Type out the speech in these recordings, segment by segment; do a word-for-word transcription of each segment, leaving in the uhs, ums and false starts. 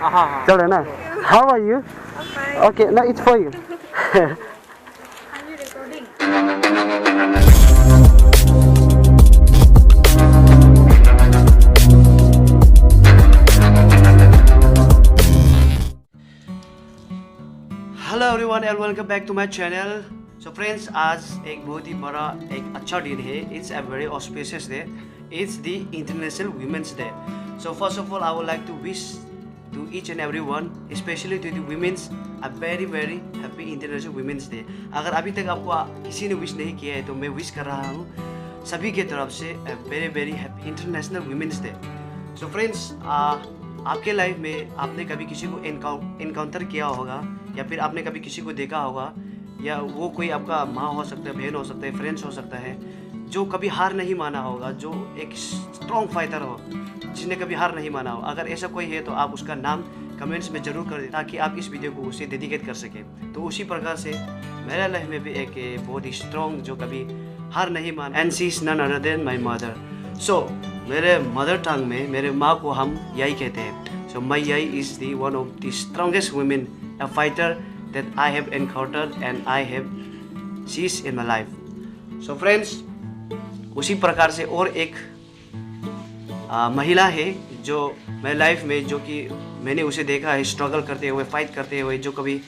हाँ, हाँ। चल रहा है ना? How are you? I'm fine. Okay, no, it's for you. Are you recording? Hello everyone and welcome back to my channel. So friends, आज एक बहुत ही बड़ा एक अच्छा दिन है. It's a very auspicious day. It's the International Women's Day. So first of all, I would like to wish to each and everyone, especially to the women's, a very very happy International Women's Day. अगर अभी तक आपको आ, किसी ने विश नहीं किया है तो मैं विश कर रहा हूँ सभी के तरफ से a very very happy International Women's Day. So friends, आ, आपके लाइफ में आपने कभी किसी को एनकाउंटर किया होगा या फिर आपने कभी किसी को देखा होगा, या वो कोई आपका माँ हो सकता है, बहन हो सकता है, फ्रेंड्स हो सकता है, जो कभी हार नहीं माना होगा, जो एक स्ट्रॉन्ग फाइटर हो, जिसने कभी हार नहीं माना हो. अगर ऐसा कोई है तो आप उसका नाम कमेंट्स में जरूर कर दें ताकि आप इस वीडियो को उसे डेडिकेट कर सकें. तो उसी प्रकार से मेरे लाइफ में भी एक बहुत ही स्ट्रॉन्ग जो कभी हार नहीं माना, and she is none other than my mother. So मेरे मदर टंग में मेरे माँ को हम याई कहते हैं. So my yai is the one of the strongest women, a fighter that I have encountered and I have she's in my life. So friends, उसी प्रकार से और एक आ, महिला है जो मेरे लाइफ में, जो कि मैंने उसे देखा है स्ट्रगल करते हुए, फाइट करते हुए, जो कभी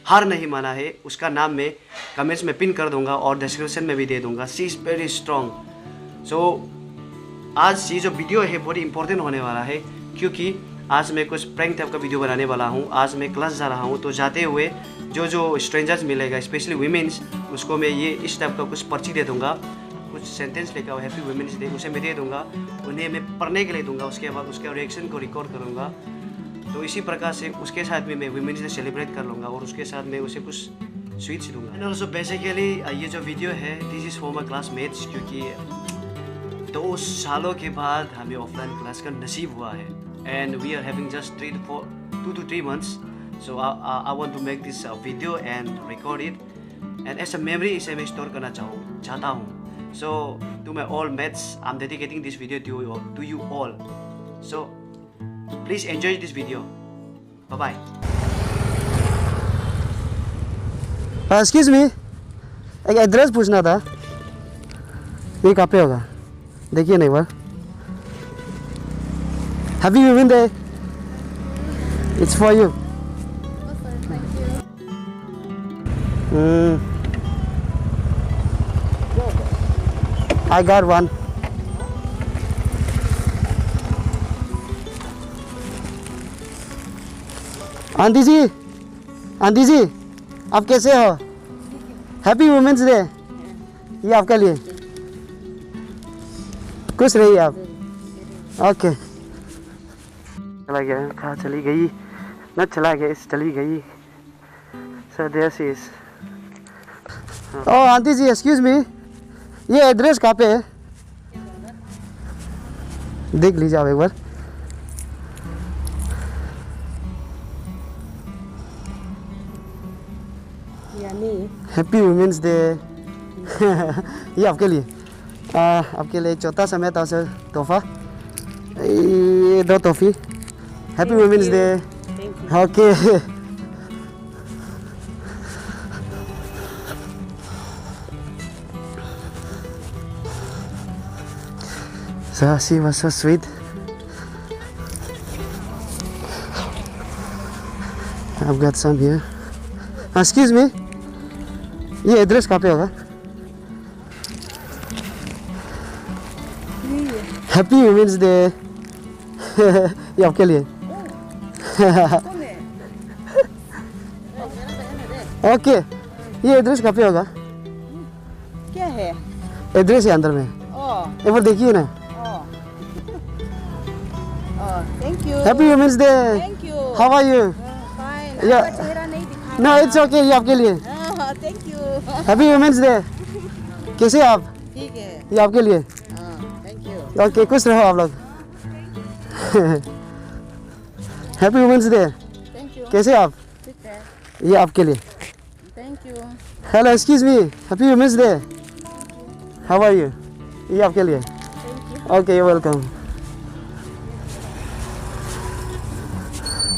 हार नहीं माना है, उसका नाम मैं कमेंट्स में पिन कर दूंगा और डिस्क्रिप्शन में भी दे दूंगा. She is very strong. So आज ये जो वीडियो है बहुत ही इंपॉर्टेंट होने वाला है, क्योंकि आज मैं कुछ प्रैंक टाइप का वीडियो बनाने वाला हूँ. आज मैं क्लास जा रहा हूँ, तो जाते हुए जो जो स्ट्रेंजर्स मिलेगा, स्पेशली वीमेंस, उसको मैं ये इस टाइप का कुछ पर्ची दे दूंगा, कुछ सेंटेंस लिखा हुआ हैप्पी वुमेन्स डे, उसे मैं दे दूंगा, उन्हें मैं पढ़ने के लिए दूंगा. उसके बाद उसके रिएक्शन को रिकॉर्ड करूंगा. तो इसी प्रकार से उसके साथ भी मैं वुमेन्स डे सेलिब्रेट कर लूंगा और उसके साथ मैं उसे कुछ स्वीट्स दूंगा. And also basically ये जो वीडियो है, this is for my classmates, क्योंकि दो सालों के बाद हमें ऑफलाइन क्लास का नसीब हुआ है. And we are having just three to four, two to three months. So I, I, I want to make this uh, video and record it. And as a memory, इसे मैं स्टोर करना चाहूँ, चाहता हूँ. So to my all mates, I'm dedicating this video to you, to you all. So please enjoy this video. Bye bye. Excuse me, एक एड्रेस पूछना था. ये कहाँ पे होगा? देखिए ना एक बार. Happy Women Day. It's for you. Hmm. I got one. Aunty ji, aunty ji, आप कैसे हो? Happy women's day. ये आपके लिए. खुश रहिए आप. ओके. चला गया, कहाँ चली गई? ना चला गया, इस चली गई. So there she is. ओ आंटी जी, एक्सक्यूज मी, ये एड्रेस कहाँ पे है? देख लीजिए आप एक बार. यानी हैप्पी वुमेन्स डे. ये आपके लिए. आ, आपके लिए छोटा सा मैं तो से तोहफा. ये दो toffee. Happy women's day. Thank you. Okay. So she was so sweet. I've got some here. Excuse me, ये एड्रेस कहाँ पे होगा? Happy women's day. ये आपके लिए. ओके, ये एड्रेस कहाँ पे होगा? क्या है? एड्रेस है अंदर में. ओ. एक बार देखिए ना. ओ. ओ, thank you. Happy Women's Day. Thank you. How are you? Uh, fine. Yeah. आपका चेहरा नहीं दिखा रहा. No, it's okay, ये आपके लिए. हाँ, thank you. Happy Women's Day. कैसे हैं आप? ठीक है. ये आपके लिए. हाँ, thank you. ओके, खुश रहो आप लोग. Happy Women's Day. Thank you. कैसे हैं आप? ठीक है. ये आपके लिए. Thank you. Hello, excuse me. Happy Women's Day. How are you? ये आपके लिए. Thank you. Okay, you're welcome.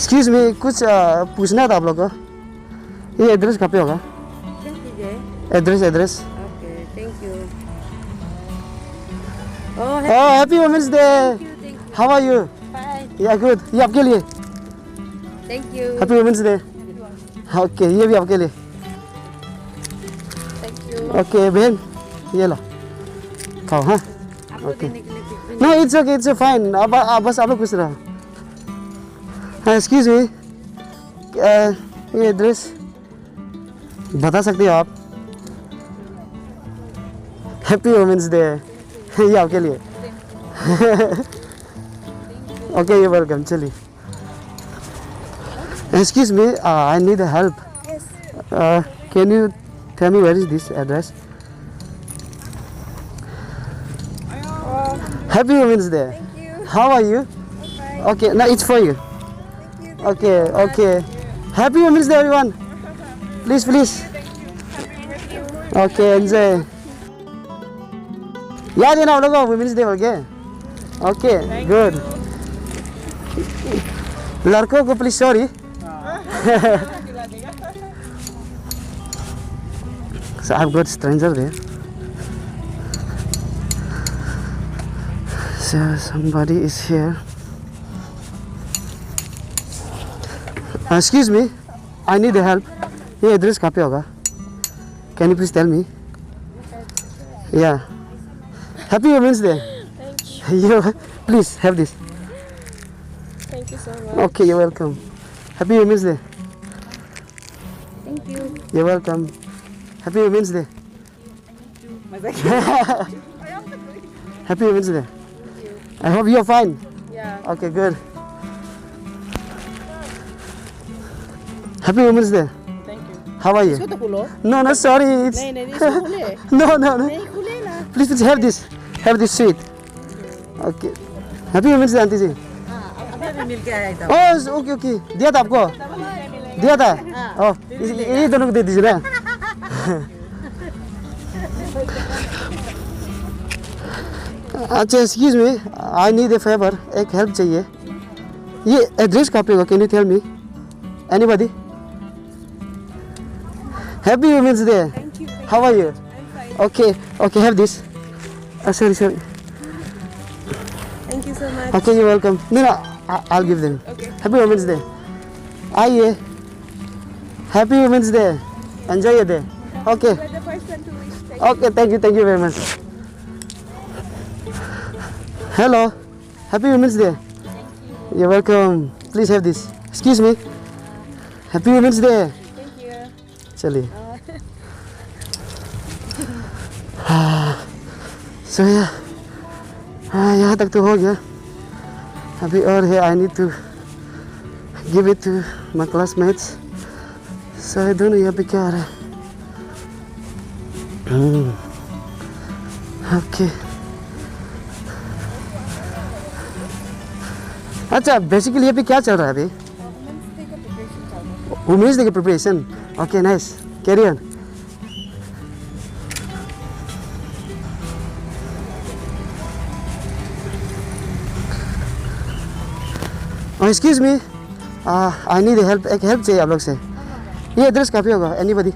Excuse me, कुछ पूछना था आप लोग को। ये एड्रेस कहाँ पे होगा? Address, address. Happy women's day. How are you? Yeah good. ये आपके लिए। Happy women's day. ओके, ये भी आपके लिए। ओके बहन, ये लो, खाओ। हाँ, okay. No, it's okay, it's fine. अब बस आप लोग खुश रहो। हाँ, एक्सक्यूज मी, ये एड्रेस बता सकते हो आप? Happy women's day. ये आपके लिए। Okay, you welcome. चलिए। Excuse me, uh, I need a help. Can you tell me where is this address? Happy Women's Day. How are you? Okay, no, it's for you. Okay, okay. Happy Women's Day, everyone. Please, please. Okay, enjoy. याद है ना आप लोगों को women's day बोल के? Okay, good. लड़कों को please sorry. So I've got stranger there. So somebody is here. Excuse me, I need help. ये एड्रेस कहाँ पे होगा? Can you please tell me? Yeah. Happy Women's Day. Thank you. You please have this. Thank you so much. Okay, you're welcome. Happy Women's Day. Thank you. You're welcome. Happy Women's Day. Happy Women's Day. I hope you're fine. Yeah. Okay, good. Happy Women's Day. Thank you. How are you? इसको तो खोलो। No, no, sorry. It's नहीं, नहीं, इसको खोले। No, no, no। नहीं, खोले ना। Please, please have this. Have this sweet. Okay. Happy Women's Day, aunty ji. हाँ, अभी, अभी मिल के आया था। Oh, okay, okay. दिया था आपको? दिया था? हाँ। Oh, इस, ये दोनों को दे दीजिए ना। अच्छा, excuse me, I need a favour, एक हेल्प चाहिए। ये एड्रेस कहाँ पे होगा? Can you tell me? Anybody? Happy Women's Day. How are you? Okay, okay, have this. Uh, sorry, sorry. Thank you so much. Okay, you're welcome. No, no, I, I'll give them. Okay. Happy Women's Day. आइए। Happy Women's Day. Enjoy your day. Okay. You are the first one to wish. Thank you. Okay, thank you, thank you very much. Hello. Happy Women's Day. You're welcome. Please have this. Excuse me. Happy Women's Day. Thank you. चलिए। हाँ, so yeah, हाँ, यहाँ तक तो हो गया। अभी और है, I need to give it to my classmates. So I don't know यहाँ पे क्या आ रहा है। हम्म, ओके। अच्छा, बेसिकली यहाँ पे क्या चल रहा है अभी? वुमेंस डे की preparation. Okay, nice. Carry on. Excuse me, I need help. एक हेल्प चाहिए आप लोग से। ये एड्रेस कहाँ पे होगा? Anybody?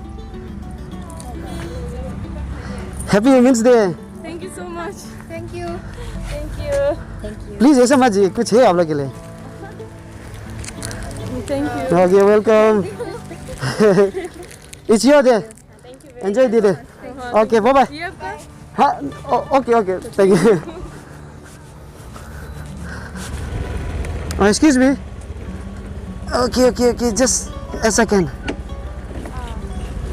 Happy Women's Day. Thank you so much. Thank you. Thank you. Thank you. Please ऐसा मत जी, कुछ है आप लोग के लिए। Thank you. Okay, welcome. It's your day. Enjoy the day. Okay, bye bye. हाँ, okay, okay, thank you. Excuse me. Okay, okay, okay, just a second.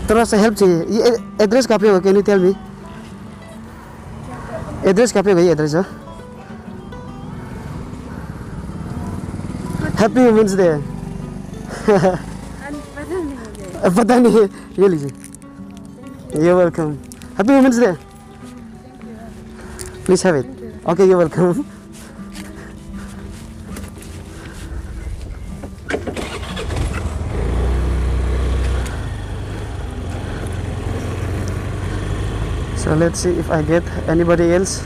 थोड़ा सा हेल्प चाहिए। ये एड्रेस कहाँ पे हो? Can you tell me? Address कहाँ पे हो? ये एड्रेस हो? Happy Women's Day. पता नहीं है, ये लीजिए। You're welcome. Happy Women's Day. Please have it. Okay, you're welcome. So let's see if I get anybody else.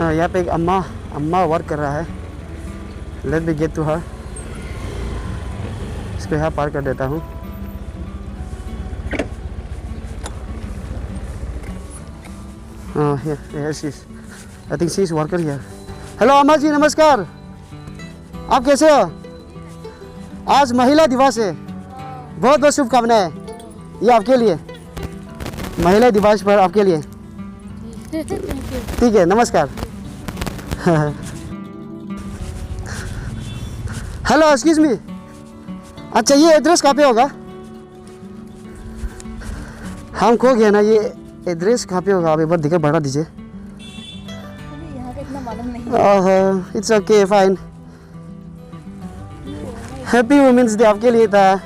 यहाँ पे एक अम्मा अम्मा वर्क कर रहा है। Let me get to her. इसको यहाँ पार कर देता हूँ। हाँ, here, here she is. I think she is worker here. Hello अम्मा जी, नमस्कार। आप कैसे हो? आज महिला दिवस है, बहुत बहुत शुभकामनाएं। ये आपके लिए, महिला दिवस पर आपके लिए। ठीक है, नमस्कार। Hello, excuse me. अच्छा, ये एड्रेस कहाँ पे होगा? हम खो गया ना, ये एड्रेस कहाँ पे होगा? आप एक बार दिखा, बढ़ा दीजिए। अभी यहाँ का इतना मालूम नहीं। ओहो, it's okay, fine। Happy Women's Day आपके लिए था।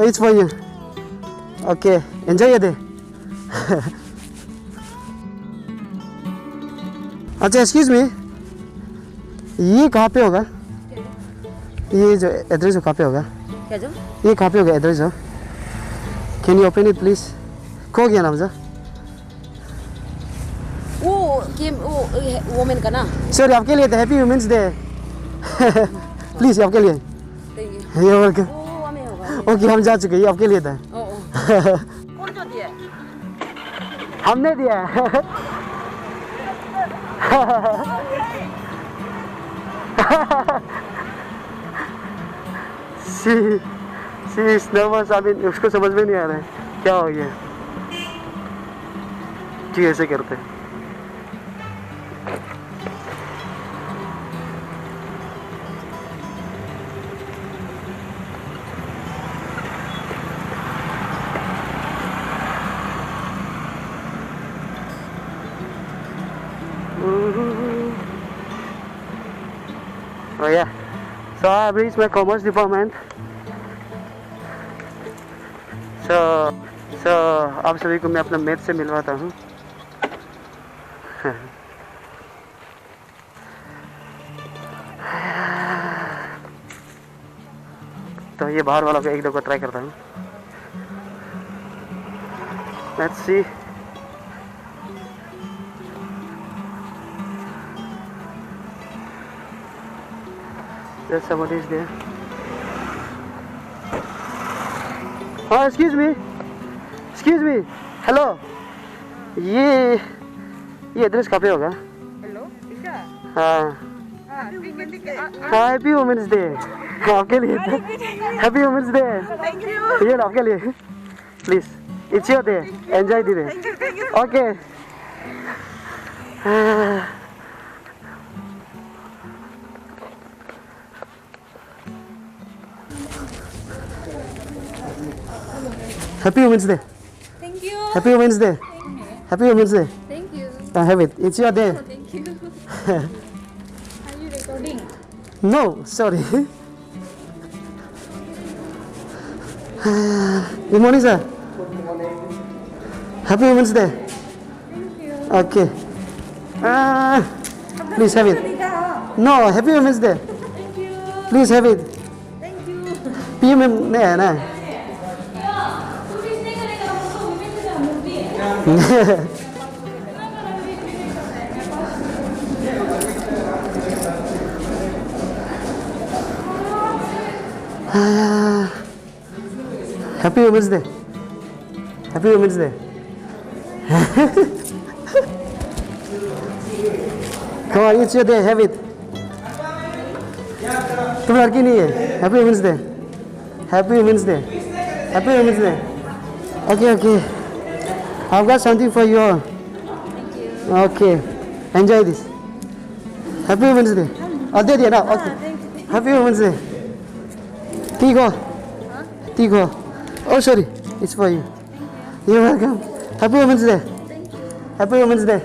It's for you। Okay, enjoy your day। अच्छा, एक्सक्यूज मी, ये कहाँ पे होगा? ये जो एड्रेस हो, कहाँ पे होगा? क्या जो? ये कहाँ पे होगा एड्रेस हो? Can you open it, please? खो गया ना मुझे। वो गेम, वो, ये, वुमेन का ना? सॉरी, आपके लिए तो हैप्पी वुमेन्स डे। प्लीज, आपके लिए। Thank you। You're welcome। वो हमें होगा। ओके, हम जा चुके हैं, ये आपके लिए था। ओ, ओ। कौन जो दिया? हमने दिया है। She, she is nervous। अभी उसको समझ में नहीं आ रहा है क्या हो गया। जी, ऐसे करते हैं। Oh yeah, so I have reached my commerce department। So, so आप सभी को मैं अपना मेट से मिलवाता हूँ। तो ये बाहर वाला को एक दो को ट्राई करता हूँ। Let's see। There's somebody is there। हाँ, excuse me, excuse me, hello. ये, ये एड्रेस कहाँ पे होगा? हेलो, ईशा। हाँ। हाँ, ठीक है, ठीक है। आ, आ, हाँ, हैप्पी वुमेन्स डे। आपके लिए। Happy women's day. Thank you। ये लो, आपके लिए। Please, it's your day। Enjoy the day। Thank you, thank you। Okay. Happy Women's Day। Thank you। Happy Women's Day। Thank you। Happy Women's Day। Thank you। Uh, have it। It's your day। Oh, thank you। Are you recording? No, sorry। Good morning, sir। Happy Women's Day। Thank you। Okay। Uh, please have it। No, Happy Women's Day। Thank you। Please have it। Thank you। P में नहीं है ना। Happy Women's Day। Happy Women's Day। Come on, it's your day, have it। तुम लड़की नहीं है। Happy Women's Day। Happy Women's Day। Happy Women's Day। Okay, okay। I've got something for you all। Okay। Enjoy this। Happy Women's Day। Oh, दे दिया ना? Okay। Happy Women's Day। ठीक हो? ठीक हो? Oh, sorry। It's for you। You're welcome। Happy Women's Day। Happy Women's Day।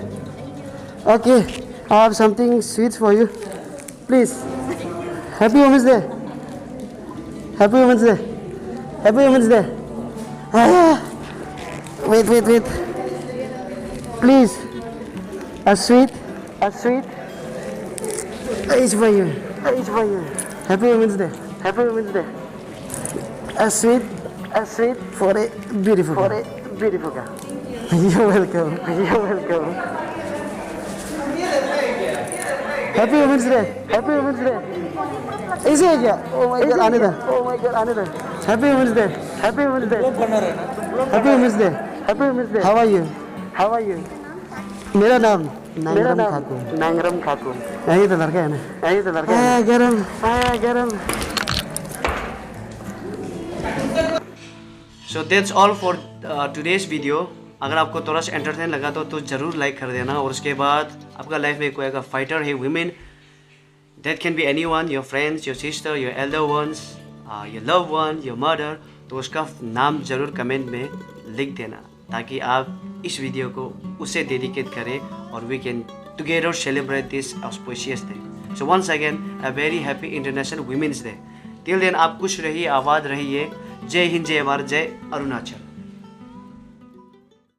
Okay, I have something sweet for you। Please। Happy Women's Day। Happy Women's Day। Happy Women's Day। Ah, wait, wait, wait। Please। A sweet। A sweet। It's for you। It's for you। Happy Women's Day। Happy Women's Day। A sweet, a sweet for a beautiful girl। For a beautiful girl। You're welcome। You're welcome। Happy Women's Day. Happy Women's Day. ऐसे है क्या? Oh my God, आने दो। Oh my God, आने दो। Happy Women's Day. Happy Women's Day. Happy Women's Day. Happy Women's Day. How are you? How are you? मेरा नाम मेरा नांगरम नाम खातून। नांगरम खातून। यही तो लड़का है ना। यही तो लड़का है ना। आया गरम। आया गरम। So that's all for uh, today's video. अगर आपको थोड़ा सा एंटरटेन लगा तो तो जरूर लाइक कर देना। और उसके बाद आपका लाइफ में कोई अगर फाइटर है, women, that can be anyone, your friends, your sister, your elder ones, uh, your loved one, your mother, तो उसका नाम जरूर कमेंट में लिख देना, ताकि आप इस वीडियो को उसे डेडिकेट करें और we can together celebrate this auspicious day. So once again, a very happy International Women's Day. Till then, आप खुश रहिए, आबाद रहिए। जय हिंद, जय भारत, जय अरुणाचल।